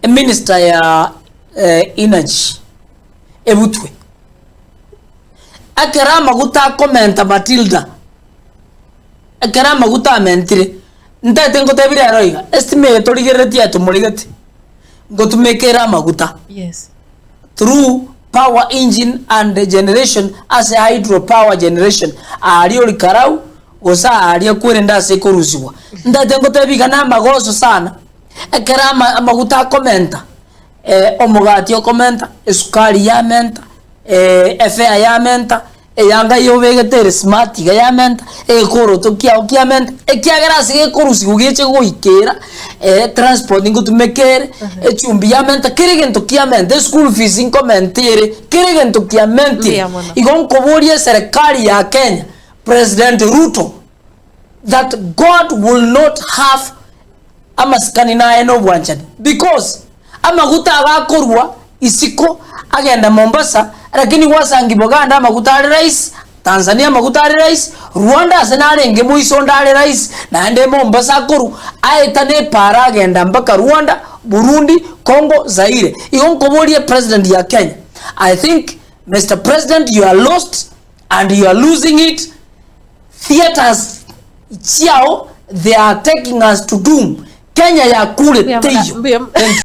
Eminister ya energy ebutwe. Ekero amaguta akomenta Matilda, ekero amaguta amentire, ntaete ngotebi rero iga, estima eye torigereretie eye tomoregete, ngotumeka ere amaguta Yes. through power engine and generation ase hydro power generation aaria Olkalau gose aaria kwerende ase ekorusigwa. Ntaete ngotebi iga na amagoso sana, ekero ama amaguta akomenta. Omogati okomenta, esukari yamenta, efare yamenta, eyanga eye obegete ere smart iga yamenta, egekoroto kiago kiamenta, ekiagera ase gekorusigwa geche goikera transport ngotumeka ere, echumbi yamenta, kera egento kiamenta, eschool fees nkomenta ere, kera egento kiamentire. Mbuya mono. Igo nkoboria eserekari ya Kenya, President Ruto, that God will not have amasikani naye nobwanchani because amaguta aba akorwa isiko agenda Mombasa lakini gwasangi Buganda amaguta are rahisi, Tanzania amaguta are rahisi, Rwanda ase narenge moiso onde are rahisi naende Mombasa akorwa aeta ne epara agenda mpaka Rwanda, Burundi, Congo, Zaire. Igo nkoborie president ya Kenya, I think Mister President you are lost and you are losing it. Theatres chiao they are taking us to doom Kenya yakure Mbuya teiyo. mbuya. Thank you.